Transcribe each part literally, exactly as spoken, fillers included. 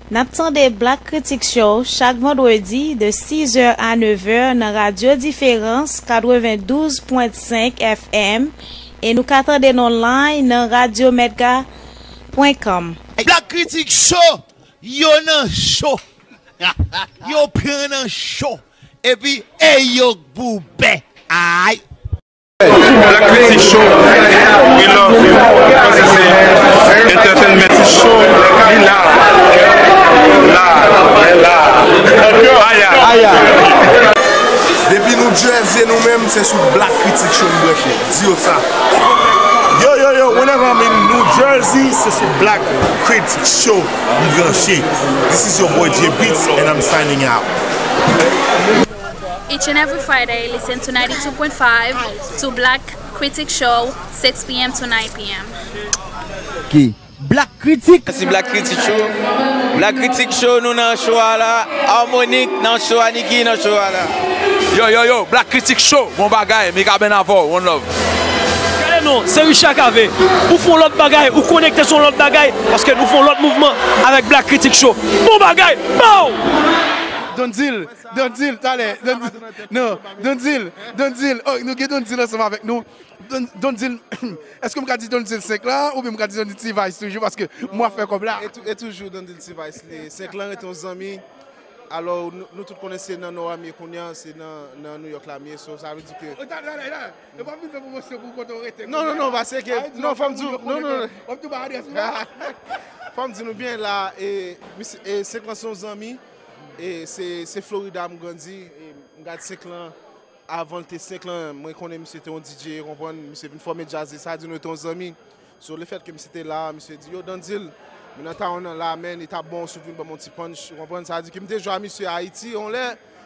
N ap tande Black Critic Show chak vandredi de sizè a nevè nan Radyo Diferans katrevendouz pwen senk F M e nou ka tande n online nan radyo medga pwen com. Black Critic Show, yo nan cho. Yo pran nan cho. Epi, ey yo bouben. Ay. Black Critic Show, we love you. Paske se entertainment show, li la. La, la. Aya. Aya. Depi New Jersey, nou menm, se sou Black Critic Show nou branche. Di yo sa. Yo, yo, yo, whenever I'm in New Jersey, se sou Black Critic Show m branche. This is your boy J Beats, and I'm signing out. Each and every Friday, listen to ninety-two point five to Black Critic Show, six p.m. to nine p.m. Ki? Black Critic. Mèsi Black Critic Show. Black Critic Show, nou nan show a la. Harmonic nan show a, Nicky nan show a la. Yo, yo, yo, Black Critic Show, bon bagay, Mikaben avè w, one love. Gade non, se Richard Cavé. Ou fè yon lòt bagay, ou konekte sou yon lòt bagay, paske nou fè yon lòt mouvman avèk Black Critic Show. Bon bagay, pow! Don Dil, Don Dil, talè, Don Dil, non, Don Dil, Don Dil, oh, nou gen Don Dil ansanm avèk nou. Don, Don Dil, èske m ka di Don Dil senk lan, oubyen m ka di Don Dil T-Vice toujou, paske mwen ap fè kòb la. E tou-, e toujou Don Dil T-Vice li. Senk lan rete yon zanmi. Alò, nou, nou tout konnen se nan Nò a m ye kounye a, se nan, nan New York la m ye, so, sa vle di ke... Oh, talè, talè, talè. E pa vin fè pwomosyon pou kote w rete. Non, non, non, paske, non, fò m di w, non, non, non. W ap tou bay adrès ou la. Fò m di nou byen la, e, misye, e, senk lan se yon zanmi, e, se, se Florida m grandi, e, m gad senk lan, avan l te senk lan, mwen konnen misye te yon D J, konprann, misye vin fòme djaz, e sa di nou te yon zanmi. So, lefètke misye te la, misye di, yo, Don Dil, men nan tawon nan la, men, li t ap bon si w vin ban m yon ti punch, ou konprann? Sa di ke m te jwe a misye Ayiti, yon lè,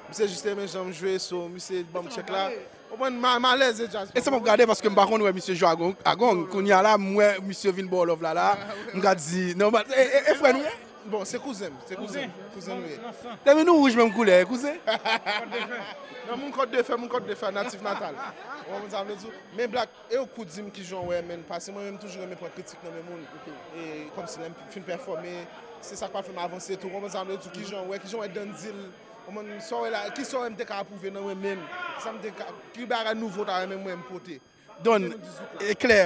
misye jis te renmen jan m jwe, so, misye ban m tchèk la. Konprann, m a, m alèz e djaz. E sa m ap gade, paske m pa konn wè misye jwe a gong, a gong. Kounye a la, m wè misye vin ba w love la, la. M ka di, non, e, e, e frè nou ye? Bon, se kouzen m, se kouzen m, kouzen nou ye. Depi nou wouj menm koulè, kouzen. Non, moun Kòt de Fè, moun Kòt de Fè, natif natal. Ou konprann sa m vle di w? Men Black, e ou k pou di m kijan w wè, men, paske mwen menm toujou renmen pran kritik nan men moun. E kòmsi lè m fin pèfòme, se sa k pral fè m avanse tou. Ou konprann sa m vle di w? Kijan w wè, kijan w wè Don Dil? Ou konprann sa w wè la, kisa w wè m te ka apwouve nan mwen menm? Sa m te ka, ki bagay nouvo w ta renmen mwen m pote? Don, e klè,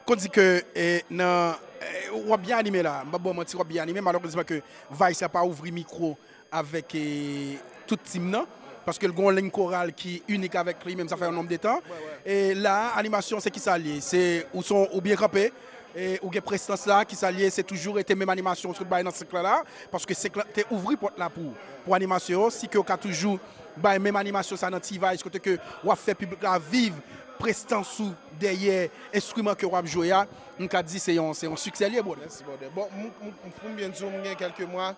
kon di ke, e, nan, e, w ap byen anime la. M p ap ba w manti, w ap byen anime. Malerezman ke Vice la pa ouvri mikwo avèk, e, tout team nan. Paske l gen yon liy koral ki inik avèk li menm, sa fè yon nonb de tan. E la, animasyon, se kisa l ye? Se, ou son, ou byen kanpe, e, ou gen prestans la, kisa l ye? Se toujou rete menm animasyon, ou sot bay nan senk lan la. Paske senk lan te ouvri pòt la pou, pou animasyon yo. Si ke w ka toujou bay menm animasyon sa nan T-Vice, kote ke w ap fè piblik la viv prestans ou dèyè enstriman ke w ap jwe a, m ka di se yon, se yon siksè l ye, brother. Mèsi, brother. Bon, m, m, m, pou m byen di w, m gen kèlke mwa,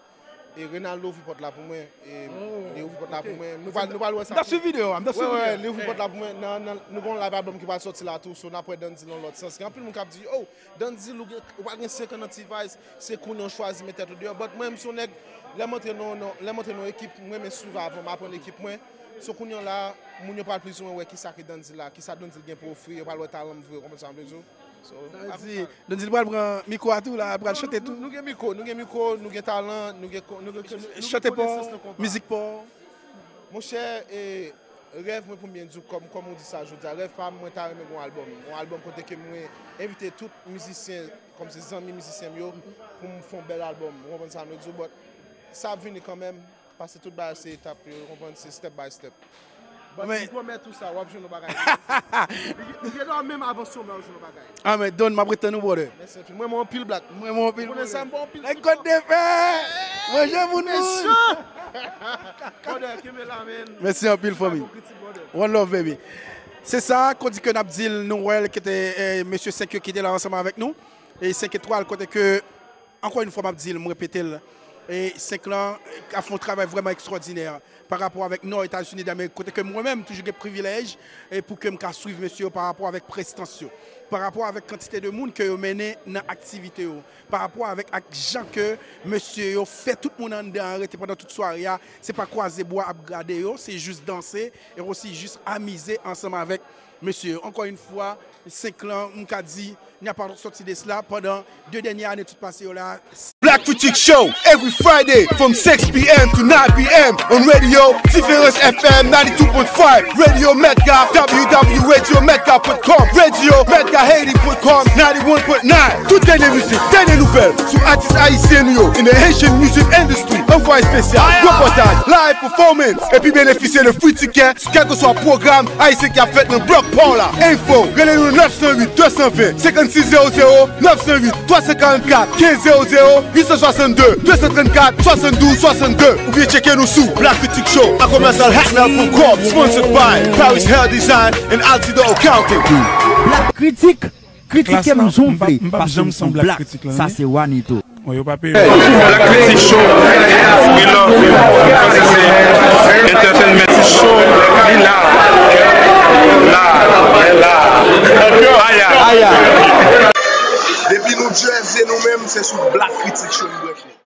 e Renaldo ouvri pòt la pou mwen, e li ouvri pòt la pou mwen. Nou pral, nou pral wè sa. M t ap swiv videyo a, m t ap swiv videyo a. Wi, wi, li ouvri pòt la pou mwen. Nan, nan, nou gen yon live album ki pral sòti la tou, so n ap wè Don Dil nan lòt sans. Gen anpil moun k ap di, oh, Don Dil, ou gen, ou pa gen senk an nan T-Vice, se kounye a w chwazi mete tèt ou deyò. But mwen, m se yon nèg, lè m antre nan, nan, lè m antre nan yon ekip, m renmen swiv avan, m aprann ekip mwen. So, kounye a la, moun yo pral plizoumwen wè kisa ke Don Dil la, kisa Don Dil gen pou ofri, yo pral wè talan m vre, w konprann sa m vle di w? So, sa vle di, Don Dil pral pran mikwo a tou la, pral chante tou. Nou, nou, nou gen mikwo, nou gen mikwo, nou gen talan, nou gen ko-, nou gen, nou gen konesans nan konba. Chante pa w, mizik pa w. Monchè, e, rèv mwen, pou m byen di w, kòm, kòm ou di sa jodi a, rèv pa m, mwen ta renmen gen yon albòm. Yon albòm kote ke mwen envite tout mizisyen, kòmsi zanmi mizisyen m yo, pou m fè yon bèl albòm. Ou konprann sa m vle di w? But sa ap vini kanmenm, paske tout bagay se etap, ou konprann, se step by step. But m pwomèt ou sa, w ap jwenn yon bagay. Li, li gen dwa menm avan somè w jwenn yon bagay. Amen. Don, m ap ret tann ou, brother. Mèsi anpil. Mwen, mwen anpil, Black. Mwen, mwen anpil, brother. Ou konnen sa, m bon anpil. Nèg Kòt de Fè! Mwen, je moun moun. Brother, kenbe la, man. Mèsi anpil, fanmi. One love, baby. Se sa, kon di ke n ap di l, nou wè l, ki te, eh, mesye senk yo ki te la ansanm avèk nou. E senk etwal, kote ke, ankò yon fwa, m ap di l, m repete l, e senk lan, eh, ap fè yon travay vrèman ekstwòdinè pa rapò avèk Nò Etazini Damerik, kote ke mwen menm, m toujou gen privilèj, e pou ke m ka swiv mesye yo pa rapò avèk prestans yo, pa rapò avèk kantite de moun ke yo mennen nan aktivite yo, pa rapò avèk, ak jan ke mesye yo fè tout moun anndan an rete pandan tout sware a, se pa kwaze bra ap gade yo, se jis danse, e osi jis amize ansanm avèk mesye yo. Ankò yon fwa, Senk lan, m ka di, n a pa sòti de sila pandan de dènye ane tout pase yo la. Black Critic Show every Friday from six p.m. to nine p.m. on Radio Différence F M ninety-two point five, Radio Metga, w w w radio metga point com, radio metga haiti point com, ninety-one point nine. Tout dènye mizik, dènye nouvèl sou atis ayisyen nou yo in the Haitian music industry. Anvwa espesyal, repòtaj, live performance, epi benefisye de free ticket kèlkeswa pwogram ayisyen ki ap fèt nan blòk pa w la. Enfo, rele nou nèf san uit, de san ven, senkannsis zewo zewo, nèf san uit, twa san karannkat, kenz zewo zewo, uit san swasanndde, de san trannkat, swasanndou, swasanndde, oubyen tcheke nou sou Black Critic Show a commercial hotmail point com, sponsored by Paris Hair Design and Altidor Accounting. Black Critic, kritike m jan w vle, paske m se yon black. Sa se Wanito. Bon, yo pa peye. Black Critic Show, we love you. Paske se entertainment show, li la. La, la. Aya. Aya. Depi New Jersey, nou menm, se sou Black Critic Show nou branche.